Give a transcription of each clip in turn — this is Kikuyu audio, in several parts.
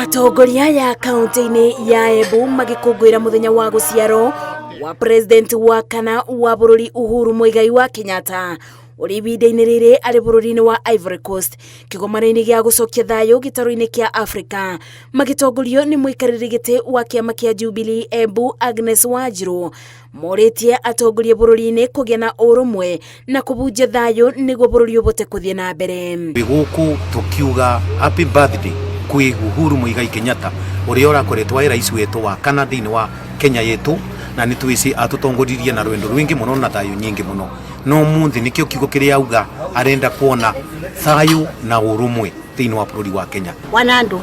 Atongoria ya kaunti-inĩ ya Embu magĩkũngũĩra mũthenya wa gũciarwo wa president wa kana wa bũrũri Uhuru Muigai wa Kenyatta, ũrĩ ihinda-inĩ rĩrĩ arĩ bũrũri-inĩ wa Ivory Coast kĩgomano-inĩ gĩa gũcokia thayũ gĩtarũ-inĩ kĩa Afrika, magĩtongorio nĩ mũikarĩri gĩtĩ wa kĩama kĩa Jubilee Embu Agnes Wanjiru, morĩtie atongoria bũrũri-inĩ kũgĩa na ũrũmwe na kũbunjia thayũ nĩguo bũrũri ũbote kũthiĩ na mbere. Twĩ gũkũ tũkiuga happy birthday kwĩ Uhuru Muigai Kenyatta, ũrĩa ũrakoretwo arĩ rais witũ wa kana thĩinĩ wa Kenya yetũ, na nĩ twĩci atũtongoririe na rwendo rwingĩ mũno na thayũ nyingĩ mũno. No mũthĩ nĩkĩo kiugo kĩrĩa auga arenda kuona thayũ na ũrũmwe thĩinĩ wa bũrũri wa Kenya. Wana andũ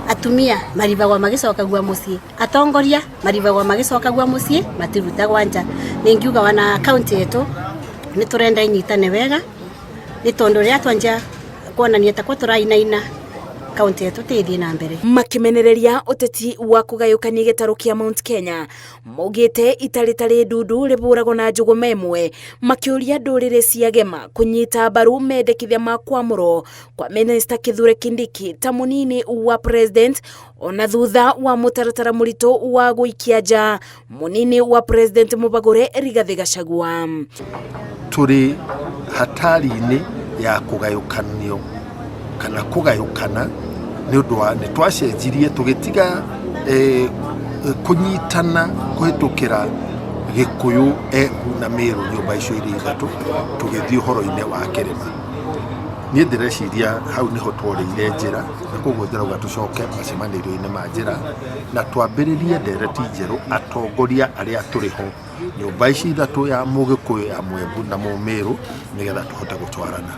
atumia maribagwo magĩcokagua mũciĩ, atongoria maribagwo magĩcokagua mũciĩ, matirutagwo nja. Nĩngiuga wana kaunti yetu nĩ tũrenda inyitane wega, nĩ tondũ rĩrĩa twanjia kuonania takwa tũrainaina, kaunti yetu tĩthiĩ na mbere. Makĩmenereria ũteti wa kũgayũkania gĩtarũ kĩa Mount Kenya, maugĩte itarĩ tarĩ ndundu rĩbũragwo na njũgũma ĩmwe, makĩũria ndũrĩrĩ cia Gema kũnyita mbaru mendekithia ma kwamũrwo kwa Minista Kithure Kindiki ta mũnini wa president, ona thutha wa mũtaratara mũritũ wa gũikia nja mũnini wa president mũbagũre Rigathĩ Gachagua. Tũrĩ hatari-inĩ ya kũgayũkanio kana kũgayũkana nĩ ũndũ wa nĩ twacenjirie tũgĩtiga kũnyitana kũhĩtũkĩra Gĩkũyũ, Embu na Meru, nyũmba icio irĩ ithatũ, tũgĩthiĩ ũhoro-inĩ wa kĩrĩma. Niĩ ndĩreciria hau nĩho tworĩire njĩra, na koguo ndĩrauga tũcoke macemanĩrio-inĩ ma njĩra na twambĩrĩrie ndereti njerũ, atongoria arĩa tũrĩ ho, nyũmba ici ithatũ, ya Mũgĩkũyũ, ya Mwembu na Mũmĩrũ, nĩgetha tũhote gũtwarana.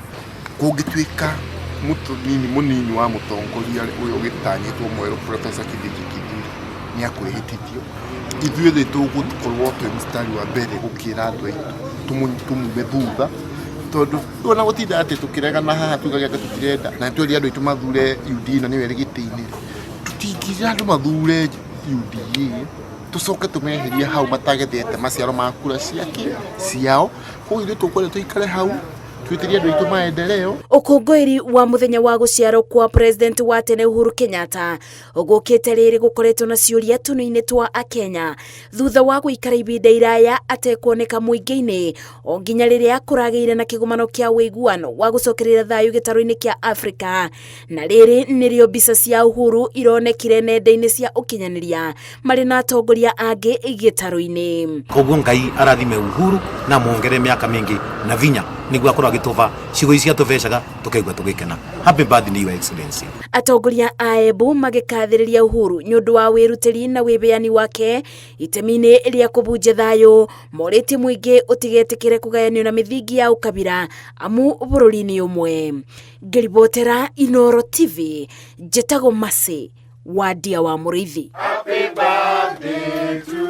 Kũngĩtuĩka mũnini mũnini wa mũtongoria ũyũ ũgĩtanyĩtwo mwerũ, Professor Kindiki Kithure, nĩ akwĩhĩtithio, ithuĩ thĩ tũgũkorwo twĩ mũstari wa mbere gũkĩra andũ aitũ tumume thutha, tondũ ona gũtinda atĩ tũkĩregana haha tugage atĩ tũtirenda na nĩtweria andũ aitũ mathure UDA na nĩyo ĩrĩ gĩtĩ-inĩ. Tũtingĩra andũ mathure UDA tũcoke tũmeherie hau matagethete maciaro ma kura ciake ciao. Koguo ithuĩ tũkwenda tũikare hau twĩtĩrie andũ aitũ maendeleo. Ũkũngũĩri wa mũthenya wa gũciarwo kwa president wa tene Uhuru Kenyatta gũkĩte rĩrĩ gũkoretwo na ciũria tũnũ-inĩ twa Akenya thutha wa gũikara ihinda iraya atekuoneka mũingĩ-inĩ, o nginya rĩrĩa kũragĩire na kĩgomano kĩa ũiguano wa gũcokereria thayũ gĩtarũ-inĩ kĩa Afrika. Na rĩrĩ nĩrĩo mbica cia Uhuru ironekire nenda-inĩ cia ũkinyanĩria marĩ na atongoria angĩ gĩtarũ-inĩ. Koguo Ngai arathime Uhuru na muongere mĩaka mĩingĩ na vinya nĩguo akorwo agĩtũba ciugo ici atũbecaga tũkaigua tũgĩkena. Happy birthday, Your Excellency. Atongoria a Embu magĩkathĩrĩria Uhuru nĩ ũndũ wa wĩrutĩri na wĩbeani wake itemi-inĩ rĩa kũbunjia thayũ, morĩtie mũingĩ ũtigetĩkĩre kũgayanio na mĩthingi ya ũkabira amu bũrũri-inĩ ũmwe. Ngĩribotera Inoro TV, njĩtagwo Mercy Wandia wa Mũrĩithi. Happy birthday to